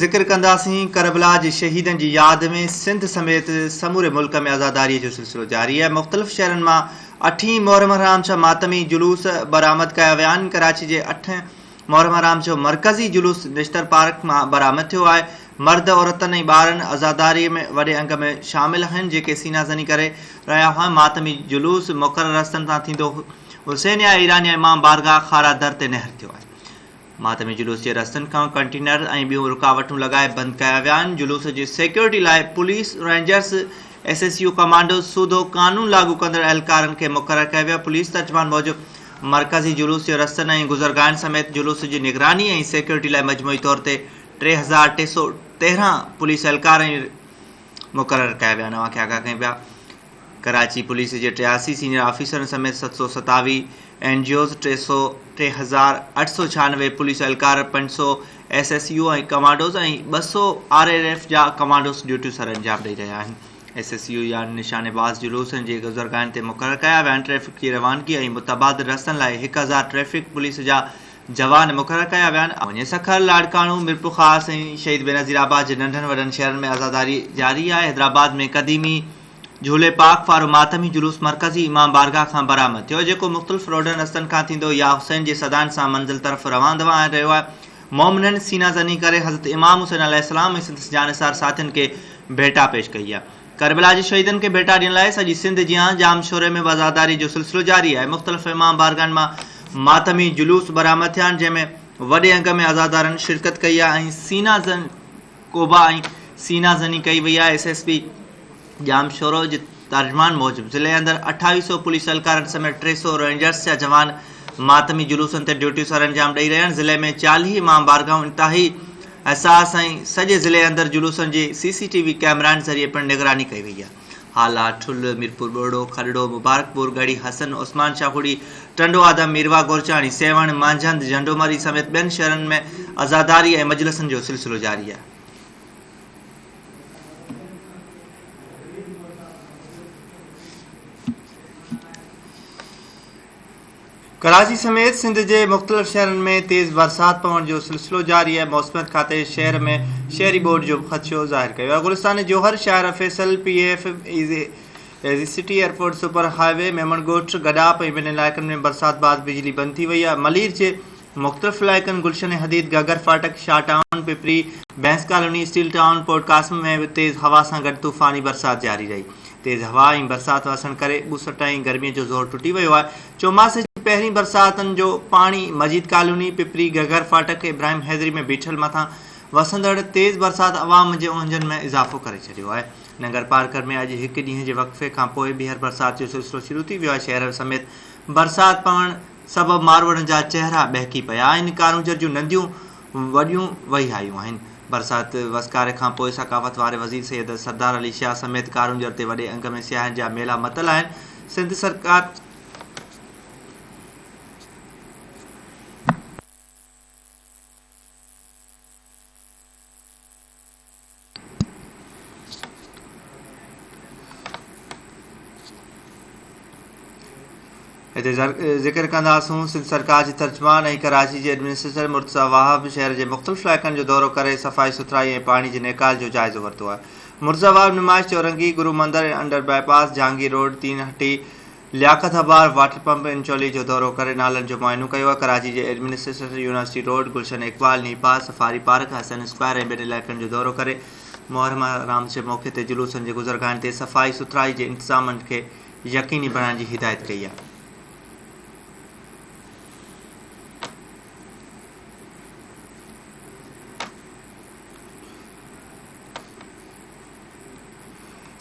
ذڪر ڪنداسين ڪربلا جي شهيدن جي ياد ۾ سنڌ سميت سموري ملڪ ۾ عزاداري جو سلسلو جاري آهي مختلف شهرن مان اٺين محرم الحرام جا ماتمي جلوس برآمد ڪيا ويا آهن ڪراچي جي اٺين محرم الحرام جو مرڪزي جلوس نشتر پارڪ مان برآمد ٿيو آهي مرد عورتن ۽ ٻارن عزاداري ۾ وڏي انگ ۾ شامل آهن جيڪي سينا زني ڪري رهيا هئا ماتمي جلوس مقرر رستن تان ٿيندو حسينيه ايرانيه امام بارگاهه خارا در تي نهر ٿيو آهي ماتمي جلوس جي رستن کان ڪنٽينر ۽ ٻيون رڪاوٽون لڳائي بند ڪيا ويا آهن، جلوس جي سيڪيورٽي لاء police, rangers, S S U commandos سوڌو قانون لاڳو ڪندڙ اهلڪارن کي مقرر ڪيو ويو، پوليس ترجمان موجب مرڪزي جلوس جي رستن ۽ گذرگاهن سميت جلوس جي نگراني ۽ سيڪيورٽي لاء مجموعي طور تي 3313 پوليس اهلڪار ۽ مقرر ڪيا ويا آهن، اوهان کي آگاهه ڪيون پيا. ڪراچي پوليس جي 83 سينيئر آفيسرن سميت 727 اين جي اوز، 3896 پوليس اهلڪار، 500 S S U ۽ commandos ۽ 200 R R F جا ڪمانڊوز ڊيوٽيون سرانجام ڏئي رهيا آهن. ايس ايس يو جا نشانيباز جلوسن جي گذرگاهن تي مقرر ڪيا ويا آهن. ٽريفڪ جي روانگي ۽ متبادل رستن لاء 1000 ٽريفڪ پوليس جا جوان مقرر ڪيا ويا آهن. وڃي سکر، لاڙڪاڻو، ميرپورخاص ۽ شهيد بينظير آباد جي ننڍن وڏن شهرن ۾ عزاداري جاري آهي. حيدرآباد ۾ قديمي جهولي پاڪ وارو ماتمي جلوس مرڪزي امام بارگاهه کان برآمد ٿيو، جيڪو مختلف روڊن رستن کان ٿيندو يا حسين جي صدائن سان منزل طرف روان دوان رهيو آهي. مومنن سينا زني ڪري حضرت امام حسين عليه السلام ۽ سندس جانثار ساٿين کي ڀيٽا پيش ڪئي آهي. ڪربلا جي شهيدن کي ڀيٽا ڏيڻ لاء سڄي سنڌ جيان ڄامشوري ۾ به عزاداري جو سلسلو جاري آهي. مختلف امام بارگاهن مان ماتمي جلوس برآمد ٿيا آهن، جنهن ۾ وڏي انگ ۾ عزادارن شرڪت ڪئي آهي ۽ سينا ڪوبا ۽ سينا زني ڪئي وئي آهي. ايس ايس پي ڄامشورو جي ترجمان موجب ضلعي اندر اٺاويهه سئو پوليس اهلڪارن سميت ٽي سئو رينجرز جا جوان ماتمي جلوسن تي ڊيوٽيون سرانجام ڏئي رهيا آهن. ضلعي ۾ 40 امام بارگاهون انتهائي حساس ۽ سڄي ضلعي اندر جلوسن جي سي سي ٽي وي ڪئميرائن ذريعي پڻ نگراني ڪئي وئي آهي. هالا، ٺل، ميرپور ٻرڙو، کڏڙو، مبارڪپور، ڳڙهي حسن، عثمان شاهوڙي، ٽنڊو آدم، ميرواهه گورچاڻي، سيوهڻ، مانجهند، جهنڊومري سميت ٻين شهرن ۾ عزاداري ۽ مجلسن جو سلسلو جاري آهي. ڪراچي سميت سنڌ جي مختلف شهرن ۾ تيز برسات پوڻ جو سلسلو جاري آهي، موسميات کاتي شهر ۾ شهري ٻوڏ جو به خدشو ظاهر ڪيو آهي، گلستان جوهر، شاهراهه Faisal, P F A city airport, super highway, Memon Goth, Gadap ۽ ٻين علائقن ۾ برسات بعد بجلي بند ٿي وئي آهي، ملير جي مختلف علائقن گلشن حديد، گهگهر ڦاٽڪ، Shah town, Pipri, Bhains colony, steel town, port Qasim ۾ به تيز هوا سان گڏ طوفاني برسات جاري رهي. تيز هوا ۽ برسات وسڻ ڪري ٻوسٽ ۽ گرمي جو زور ٽٽي ويو آهي. چوماسي جي پهرين برساتن جو پاڻي مجيد ڪالوني، پپري، گهگهر ڦاٽڪ، ابراهيم حيدري ۾ بيٺل مٿان وسندڙ تيز برسات عوام جي اهنجن ۾ اضافو ڪري ڇڏيو آهي. ننگرپارڪر ۾ اڄ هڪ ڏينهن جي وقفي کان پوء ٻيهر برسات جو سلسلو شروع ٿي ويو آهي. شهر سميت برسات پوڻ سبب ماروئڙن جا چهرا ٻهڪي پيا آهن. ڪارونجهر جون نديون وڏيون وهي آيون آهن. برسات وسڪاري کان پوء ثقافت واري وزير سيد سردار علي شاهه سميت ڪارونجهر تي وڏي انگ ۾ سياحن جا ميلا متل آهن. سنڌ سرڪار. هتي ذڪر ڪنداسون سنڌ سرڪار جي ترجمان ۽ ڪراچي جي ايڊمنسٽريٽر مرتضيٰ وهاب شهر جي مختلف علائقن جو دورو ڪري صفائي سٿرائي ۽ پاڻي جي نيڪال جو جائزو ورتو آهي. مرتضيٰ وهاب نمائش Chowrangi, Guru Mandir, under bypass, Jahangir road, Teen Hatti, Liaquat Abhar water pump Ancholi جو دورو ڪري نالن جو معائنو ڪيو آهي. ڪراچي جي administrator university road, Gulshan Iqbal, Nepa, safari park, Hassan square ۽ ٻين علائقن جو دورو ڪري محرم الحرام جي موقعي تي جلوسن جي گذرگاهن تي صفائي سٿرائي جي انتظامن کي يقيني بڻائڻ جي هدايت ڪئي آهي.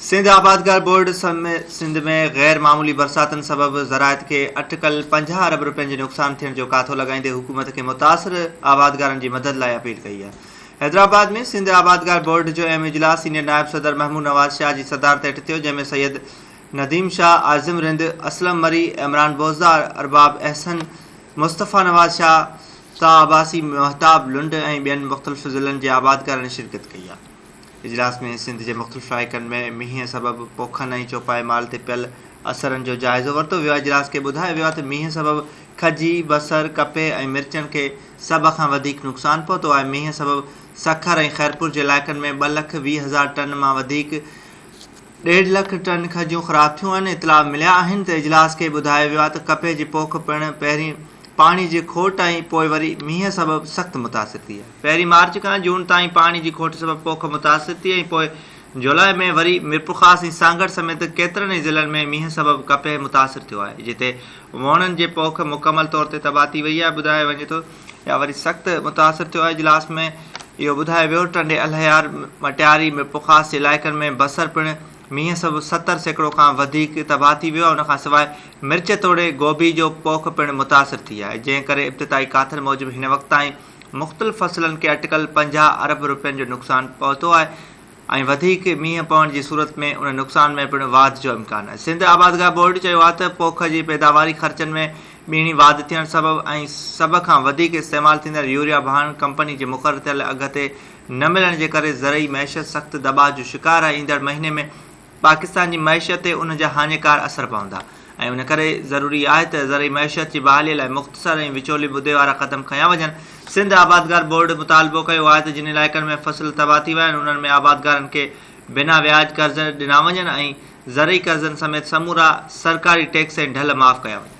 سنڌ آبادگار بورڊ سنڌ ۾ غير معمولي برساتن سبب زراعت کي اٽڪل 50 ارب رپين جي نقصان ٿيڻ جو ڪاٿو لڳائيندي حڪومت کي متاثر آبادگارن جي مدد لاء اپيل ڪئي آهي. حيدرآباد ۾ سنڌ آبادگار بورڊ جو اهم اجلاس سينيئر نائب صدر محمود نواز شاهه جي صدارت هيٺ ٿيو جنهن ۾ سيد نديم شاهه، اعظم رند، اسلم مري، عمران بوزدار، ارباب احسن، مصطفيٰ نواز شاهه، طه عباسي، مهتاب لنڊ ۽ ٻين مختلف ضلعن جي آبادگارن شرڪت ڪئي آهي. اجلاس ۾ سنڌ جي مختلف علائقن ۾ مينهن سبب پوکن ۽ چوپائي مال تي پيل اثرن جو جائزو ورتو ويو آهي. اجلاس کي ٻڌايو ويو آهي ته مينهن سبب کجي، بصر، ڪپهه ۽ مرچن کي سڀ کان وڌيڪ نقصان پهتو آهي. مينهن سبب سکر ۽ خيرپور جي علائقن ۾ ٻه لک 20 هزار ٽن مان وڌيڪ ڏيڍ لک ٽن کجيون خراب ٿيون آهن. اطلاع مليا آهن ته اجلاس کي ٻڌايو ويو آهي ته ڪپهه جي پوک پڻ پهرين پاڻي جي کوٽ ۽ پوء وري مينهن سبب سخت متاثر ٿي آهي. پهرين مارچ کان جون تائين پاڻي جي کوٽ سبب پوک متاثر ٿي ۽ پوء جولاء ۾ وري ميرپورخاص ۽ سانگهڙ سميت ڪيترن ئي ضلعن ۾ مينهن سبب ڪپهه متاثر ٿيو آهي جتي ووڻن جي پوک مڪمل طور تي تباهه ٿي وئي آهي ٻڌايو وڃي ٿو يا وري سخت متاثر ٿيو آهي اجلاس ۾ اهو ٻڌايو ويو ٽنڊي الهيار، مٽياري، ميرپورخاص جي علائقن ۾ بصر پڻ مينهن سبب 70% کان وڌيڪ تباهه ٿي ويو آهي ان کان سواء مرچ توڙي گوبي جو پوک پڻ متاثر ٿي آهي جنهن ڪري ابتدائي ڪاٿن موجب هن وقت تائين مختلف فصلن کي اٽڪل 50 ارب رپين جو نقصان پهتو آهي ۽ وڌيڪ مينهن پوڻ جي صورت ۾ ان نقصان ۾ پڻ واڌ جو امڪان آهي. سنڌ آبادگار بورڊ چيو آهي ته پوک جي پيداواري خرچن ۾ ٻيڻي واڌ ٿيڻ سبب ۽ سڀ کان وڌيڪ استعمال ٿيندڙ يوريا ڀاڻ ڪمپني جي مقرر ٿيل اگهه تي نه ملڻ جي ڪري زرعي معيشت سخت دٻاء جو شڪار آهي ايندڙ مهيني ۾ پاڪستان جي معيشت تي ان جا هاڃيڪار اثر پوندا ۽ ان ڪري ضروري آهي ته زرعي معيشت جي بحالي لاء مختصر ۽ وچولي مدي وارا قدم کنيا وڃن. سنڌ آبادگار بورڊ مطالبو ڪيو آهي ته جن علائقن ۾ فصل تباهه ٿي ويا آهن انهن ۾ آبادگارن کي بنا وياج قرض ڏنا وڃن ۽ زرعي قرضن سميت سمورا سرڪاري ٽيڪس ۽ ڍل معاف ڪيا وڃن.